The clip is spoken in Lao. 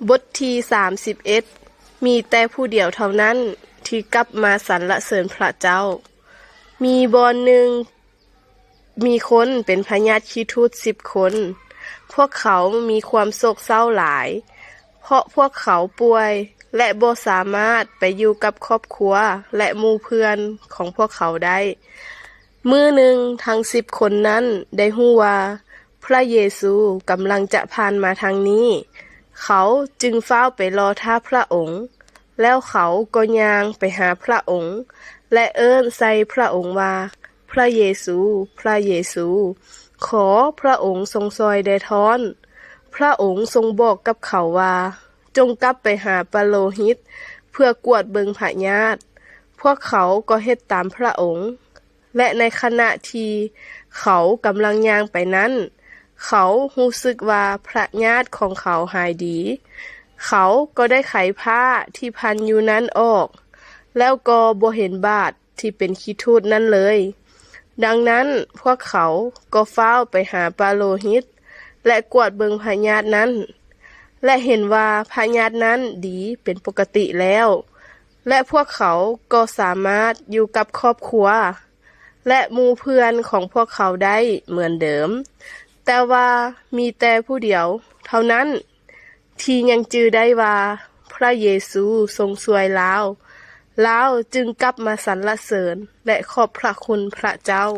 ບົດທີສາມສິບເອັດ ມີແຕ່ຜູ້ດຽວເທົ່ານັ້ນທີ່ກັບມາສັນລະເສີນພຣະເຈົ້າ. ມີບ່ອນໜຶ່ງ ມີຄົນເປັນພະຍາດຂີ້ທູດສິບຄົນ. ພວກເຂົາມີຄວາມໂສກເສົ້າຫຼາຍ ເພາະພວກເຂົາປ່ວຍ ແລະ ບໍ່ສາມາດໄປຢູ່ກັບຄອບຄົວ ແລະ ໝູ່ເພື່ອນຂອງພວກເຂົາໄດ້. ມື້ໜຶ່ງ ທັງສິບຄົນນັ້ນໄດ້ຮູ້ວ່າພຣະເຢຊູກຳລັງຈະຜ່ານມາທາງນີ້. ເຂົາຈຶ່ງຟ້າວໄປລໍຖ້າພຣະອົງ. ແລ້ວເຂົາກໍຍ່າງໄປຫາພຣະອົງ ແລະ ເອີ້ນໃສ່ພຣະອົງວ່າ, ພຣະເຢຊູ, ພຣະເຢຊູ, ຂໍພຣະອົງຊົງຊ່ອຍແດ່ທ້ອນ. ພຣະອົງຊົງບອກກັບເຂົາວ່າ, ຈົ່ງກັບໄປຫາປະໂລຫິດເພື່ອກວດເບິ່ງພະຍາດ. ພວກເຂົາກໍເຮັດຕາມພຣະອົງ. ແລະ ໃນຂະນະທີ່ເຂົາກຳລັງຍ່າງໄປນັ້ນ, ເຂົາຮູ້ສຶກວ່າພະຍາດຂອງເຂົາຫາຍດີ. ເຂົາກໍໄດ້ໄຂຜ້າທີ່ພັນຢູ່ນັ້ນອອກ, ແລ້ວກໍບໍ່ເຫັນບາດທີ່ເປັນຂີ້ທູດນັ້ນເລີຍ. ດັ່ງນັ້ນ, ພວກເຂົາກໍຟ້າວໄປຫາປະໂລຫິດ ແລະ ກວດເບິ່ງພະຍາດນັ້ນ, ແລະ ເຫັນວ່າພະຍາດນັ້ນດີເປັນປົກກະຕິແລ້ວ. ແລະ ພວກເຂົາກໍສາມາດຢູ່ກັບຄອບຄົວ ແລະ ໝູ່ເພື່ອນຂອງພວກເຂົາໄດ້ເໝືອນເດີມ. ແຕ່ວ່າມີແຕ່ຜູ້ດຽວເທົ່ານັ້ນທີ່ຍັງຈື່ໄດ້ວ່າພຣະເຢຊູຊົງຊ່ວຍລາວ. ລາວຈຶ່ງກັບມາສັນລະເສີນ ແລະ ຂອບພຣະຄຸນພຣະເຈົ້າ.